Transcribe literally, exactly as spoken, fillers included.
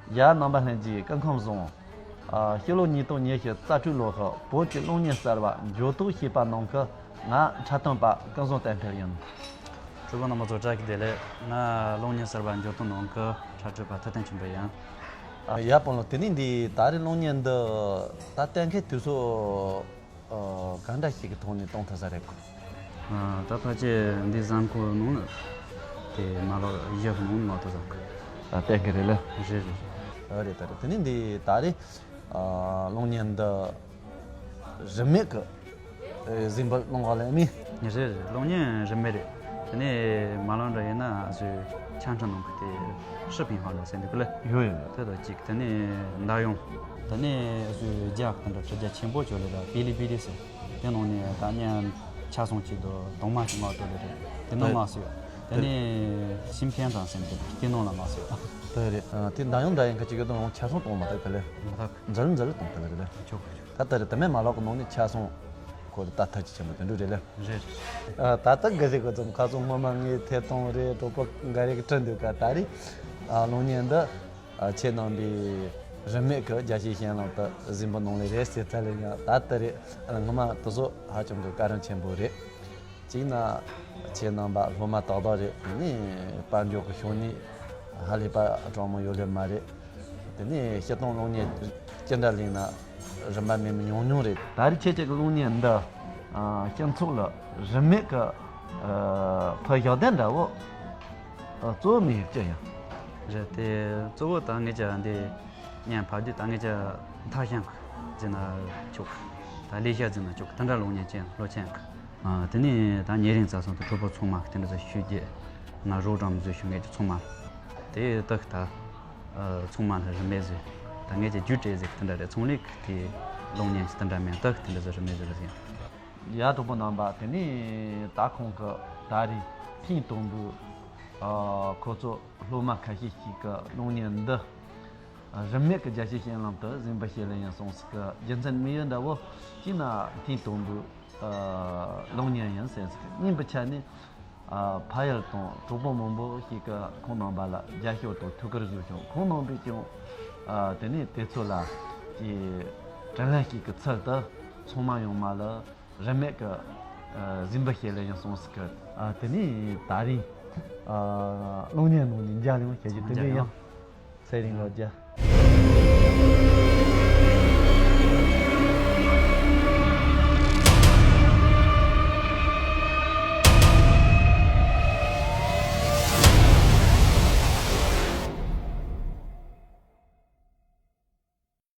ཡ། རྣམ་པ་ལྷན་རྒྱས་སྐུ་ཁམས་བཟང་། ཨ། ཕྱི་ལོ་ཉིས་སྟོང་ཉི་ཤུ་རྩ་དྲུག་ལོ་ཧི་བོད་ཀྱི་གློག་བརྙན་གསར་བ་འབྱུང་ཐོག་ཞེས་པ་ནང་གི་ང་འཁྲབ་སྟོན་པ་ཀུན་བཟང་བསྟན་འཕེལ་ཡིན། གྲོགས་པོ་རྣམ་པ་ཚོ་བཀྲ་ཤིས་བདེ་ལེགས། ང་གློག་བརྙན་གསར་བ་འབྱུང་ཐོག་ནང་གི་འཁྲབ་སྟོན་པ་ཐུབ་བསྟན་ཆོས་འཕེལ་ཡིན། ཨ། ཡ། དཔོན་སློབ། དེ་ནས་འདི་ད་རེས་གློག་བརྙན་འདི་ད་གཏན་འཁེལ་དུས་ཚོད་ཨ། ག་འདྲ་ཞིག་གི་ཐོག་ནས་གཏོང་ཐུབ་ས་རེད་གོ། ཨ། ད་ཕལ་ཆེར་འདི་གཟའ་འཁོར་ནང་ལ་དེ་མ་ལོ་བཞི་གི་ནང་ནས་མ་གཏོང་བསམ་གི། ཨ། གཏན་འཁེལ་རེད་ལ། རེད་རེད་རེད། ཨ། རེད། ད་རེད། དེ་ནས་འདི་ད་རེས་ཨ། གློག་བརྙན་འདི་རིན་མེད་གི་ཨ། གཟིགས་འབུལ་གནང་བ་ལ་མི། རེད་རེད། གློག་བརྙན་རིན་མེད་རེད། དེ་ནས་མ་ལོ་འདྲ་ཡིན་ན་སུས་ཆ་འཕྲིན་ནང་གི་དེ་ཧྲི་ཕིང་ཧང་ལ་ཟེར་འདུག་གི་ལ། ཡོད་ཡོད། དེ་དང་གཅིག་དེ་ནས་མདའ་ཡོང་། དེ་ནས་སུས་རྒྱ་དེ་འདྲ་ཁྲི་རྒྱ་ཆེན་པོ་ཅོ་ལེ་ར་པི་ལི་པི་ལི་ཟེར། དེ་ནང་ནས་ད་བརྙན་ཆ་ཚང་གཅིག་དང་གདུང་མ་གཅིག་མ་གཏོགས་ལེ་རེད། དེ་ནང་མ་སུས། དེ་ནས་ཤིང་ཕན་ཙང་ཟེར་འདུག་དེ་ནང་ལ་མ་སུས། དེ་རེད། ཨ། དེ་མདའ་ཡོང་འདྲ་ཡིན་གི་གཅིག་གི་དང་ཆ་ཚང་གཏོང་མ་ཐུབ་གི་ལེ། མ་ཐུབ། འཛུལ་འཛུལ་གཏོང་གི་ལེ་རེད་ལེ། ཆོག་གི། ད་ལྟ་རེད། དེ་མིན་མ་ལོག་གི་ནང་ནས་ཆ་ཚང་ཁོ་ད་ཐག་ཆོད་ཆེན་པོ་དེ་འདྲ་རེད་ལེ། རེད། ཨ། ད་ལྟ་གི་ཟིག་གི་ཙམ་ཁ་སང་སྔོན་མ་ངས་ཐད་གཏོང་རེད། གྲོགས་པོ་འགའ་རེ་གི་བྲིས་འདུག་ག་ད་རེས་ཨ། གློག་བརྙན་འདི་ཨ། ཁྱེད་རྣམ་པས་རིན་མེད་ཀྱི་རྒྱ་ཆེའི་ཞེན་ལམ་དུ་གཟིགས་འབུལ་གནང་ལེ་རེད་ཟེར་ཚར་ལེ། ཡང་ད་ལྟ་རེད། ཨ། སྔོན་མ་དེ་ཚོ་ཧ་ཅང་གི་བཀའ་དྲིན་ཆེན་པོ་རེད། གཅིག་ན་ཁྱེད་རྣམ་པ་སློབ་མ་ཏག་ཏག་རེད། དེ་ནས་དཔལ་འབྱོར་གྱི་ཕྱོགས་ནས་ཧ་ལས་པ་གྲངས་མང་ཡོད་ལེ་མ་རེད། དེ་ནས་སྤྱིར་བཏང་གློག་བརྙན་ཅི་འདྲ་ལེན་ན་རིན་པ་མེད་མི་ཉུང་ཉུང་རེད། ད་རེས་ཁྱེད་ཅག་གི་གློག་བརྙན་འདི་ཨ། སྤྱི་ཚོགས་ལ་རིན་མེད་ཀྱི་ཨ། ཕུལ་བཞག་དེ་འདྲ་བོ་ཨ། གཙོ་བོ་དམིགས་ཡུལ་ཅི་ཡིན། རེད། དེ་གཙོ་བོ་ད་ངེད་ཅག་འདི་བརྙན་ཕབ་དུས་ད་ངེད་ཅག་མཐའ་བཞེངས་ཟེར་ན་ཆོག་ད་ལས་བྱ་ཟེར་ན་ཆོག་དེ་འདྲ་གློག་བརྙན་ཅན་ལོ་ཆེན་གི། ཨ། དེ་ནས་ད་ཉེ་རིང་ཚ་སོང་དུ་གྲོགས་པོ་ཚང་མ་གི་དེ་འདྲ་ཚོ་ཞུ་རྒྱུ། ང་རོགས་འགྲམ་བཟོས་ཞུ་མཁན་གྱི་ཚང་མ། དེ་དག་ད་ཨ། ཚང་མ་ལ་རིན་མེད་བཟོས། ད་ངེད་ཀྱི་རྒྱུ་སྤྲད་ཟིག་དེ་འདྲ་རེད། ཚོང་ལས་ཀྱི་དེ་གློག་བརྙན་གྱི་དེ་འདྲ་མེད། དག་དེ་འདྲ་ཚོ་རིན་མེད་བཟོས་ལ་ཟིན། ཡ། གྲོགས་པོ་རྣམ་པ། དེ་ནས་ད་ཁོང་གི་ད་རེས་ཐེངས་དང་པོའི་ཨ། ཁོ་ཚོ་སློབ་མ་ཁ་ཤས་ཤིག་གི་གློག་བརྙན་འདི། རིན་མེད་ཀྱི་རྒྱ་ཆེའི་ཞེན་ལམ་དུ་གཟིགས་འབུལ་བྱེད་ལེ་ཡིན་གསུངས་སི་གི་རྒྱུ་མཚན་དམིགས་ཡུལ་འདྲ་བོ་གཅིག་ན་ཐེངས་དང་པོའི་གློག་བརྙན་ཡིན་ཟེར་སི་གི། གཉིས་པའི་ཆ་ནས་ཕ་ཡུལ་དང་གྲོགས་པོ་མང་པོ་ཞིག་གི་ཁོང་རྣམ་པ་ལ་རྒྱབ་སྐྱོར་དང་ཐུགས་ཁུར་བཟོས་བྱུང་། ཁོང་རྣམ་པས་ཀྱང་དེ་ནས་དེ་ཚོ་ལ་དྲིན་ལན་ཞིག་གི་ཚུལ་དུ་ཚང་མ་ཡོང་མ་ལ། རིན་མེད་ཀྱི་ཨ། གཟིགས་འབུལ་བྱེད་ལེ་ཡང་གསུངས་སི་གི། ཨ། དེ་ནས་ད་རིང་ཨ། གློག་བརྙན་ནང་ནས་མཇལ་ཡོང་བྱེད་རྒྱུ་དེ་འདྲ་ཡང་ཚེ་རིང་ལོ་བརྒྱ།